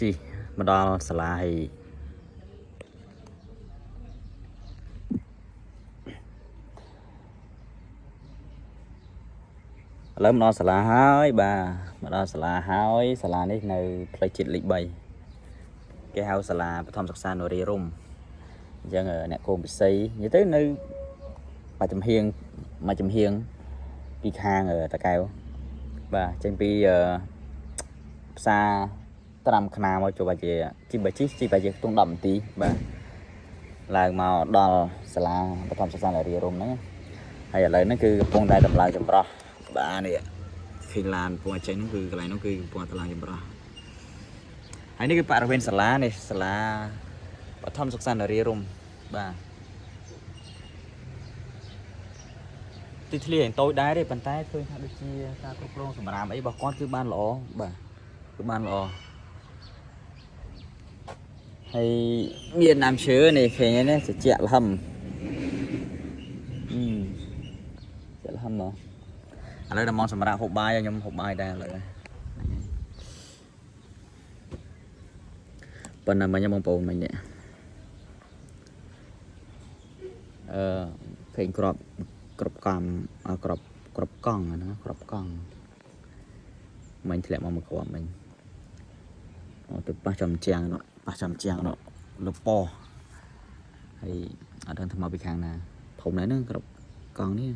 ជិះមកដល់សាលាហើយឥឡូវមកដល់សាលាហើយបាទមកដល់សាលាហើយសាលានេះនៅផ្លូវជាតិលេខ3គេហៅសាលាបឋមសិក្សានរារមអញ្ចឹងអ្នកគោមពិសីនិយាយទៅនៅមួយចំហៀងមួយចំហៀងពីខាងតាកែវបាទចេញពីផ្សារត្រាំខ្នាមកចូលបាជាជីបាជីជីបាជាខ្ទង់10នាទីបាទឡើងមកដល់សាលាបឋមសិក្សានរារមហ្នឹងហើយឥឡូវហ្នឹងគឺកំពុងតែតម្លើងចម្រោះបាទនេះឃើញឡានកំពុងតែចេញហ្នឹងគឺកន្លែងហ្នឹងគឺកំពុងតែតម្លើងចម្រោះហើយនេះគឺបរិវេណសាលានេះសាលាបឋមសិក្សានរារមបាទទីធ្លាយ៉ាងតូចដែរទេប៉ុន្តែឃើញថាដូចជាការគ្រប់គ្រងសម្រាមអីរបស់គាត់គឺបានល្អបាទគឺបានល្អហើយមានដើមឈើនេះឃើញទេណាត្រជាក់លហឹមអឺត្រជាក់លហឹមមកឥឡូវដល់ម៉ោងសម្រាប់ហូបបាយហើយខ្ញុំហូបបាយដែរឥឡូវហ្នឹងហើយប៉ុណ្ណាមិញបងប្អូនមិញនេះអឺឃើញក្របក្របកំអ่าក្របក្របកង់អាហ្នឹងក្របកង់មិញធ្លាក់មកមួយគ្រាប់មិញអូទៅប៉ះចំជាងនោះប៉ះចំជាងនោះលពហើយអត់ដឹងថាមកពីខាងណាធំណាស់ហ្នឹងក្របកង់នេះ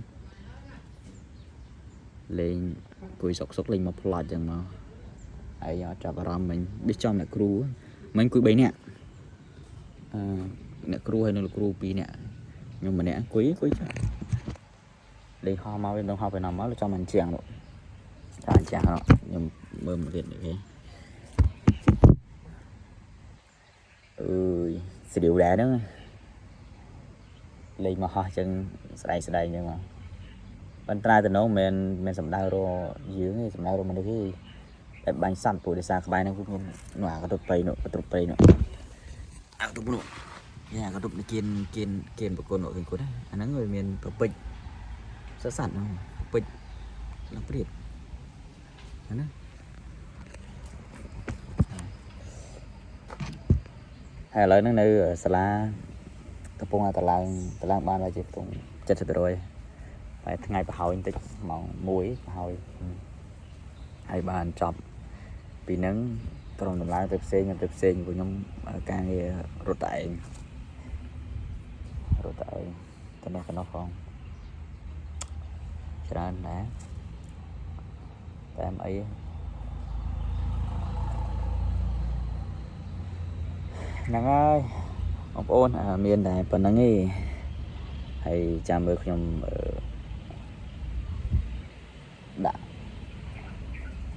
លេងគួយសុកសុកលេងមកផ្លាច់ចឹងមកហើយអត់ចាប់អារម្មណ៍មិញប៊ីចំអ្នកគ្រូមិញគួយ3នាក់អឺអ្នកគ្រូហើយនិងលោកគ្រូ2នាក់ខ្ញុំម្នាក់អង្គុយអង្គុយចុះលេងហោះមកវិញដល់ហោះទៅណាមកចំអញ្ជាងនោះតាមអញ្ជាងនោះខ្ញុំមើលមកទៀតនេះគេអើយស្រាវដែរហ្នឹងលេងមកហោះចឹងស្ដែងស្ដែងចឹងមកប៉ុន្តែតំណងមិនមែនសំដៅរកយើងទេសំដៅរកមនុស្សទេតែបាញ់សត្វពួកដោយសារក្បែរហ្នឹងគឺមាននោះអាកន្ទប់ព្រៃនោះកន្ទប់ព្រៃនោះអាកន្ទប់នោះយ៉ាកន្ទប់នេះគៀនគៀនគៀនប្រគុណនោះឃើញគាត់ណាអាហ្នឹងវាមានប្រពេចសត្វសត្វហ្នឹងប្រពេចឡើងព្រាតអាហ្នឹងហើយឥឡូវហ្នឹងនៅសាលាកំពុងតែតឡើងតឡើងបានហើយជាកំពុង70%តែថ្ងៃប្រហើយបន្តិចម៉ោង1ប្រហើយហើយបានចប់ពីហ្នឹងក្រុមតម្លើងទៅផ្សេងទៅផ្សេងព្រោះខ្ញុំការងាររត់តែឯងរត់តែឯងទៅនោះទៅនោះផងច្រើនដែរតែមិនអីហ្នឹងហើយបងប្អូនមានតែប៉ុណ្្នឹងឯងហើយចាំមើលខ្ញុំអឺដាក់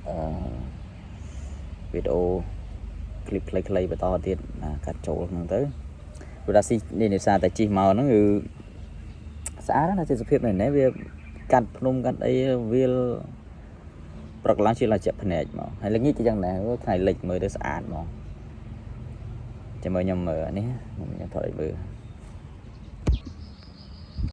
អឺវីដេអូឃ្លីបខ្លីៗបន្តទៀតណាកាត់ចូលក្នុងទៅព្រោះថាស៊ីនេះនេសាតែជិះមកហ្នឹងគឺស្អាតណាស់ទេសភាពនៅនេះវាកាត់ភ្នំកាត់អីវាលប្រកឡើងជាឡើងជាក់ភ្នែកមកហើយល្ងាចក៏យ៉ាងដែរថ្ងៃលិចមើលទៅស្អាតហ្មងចាំមើលខ្ញុំមើលនេះខ្ញុំថតឲ្យមើល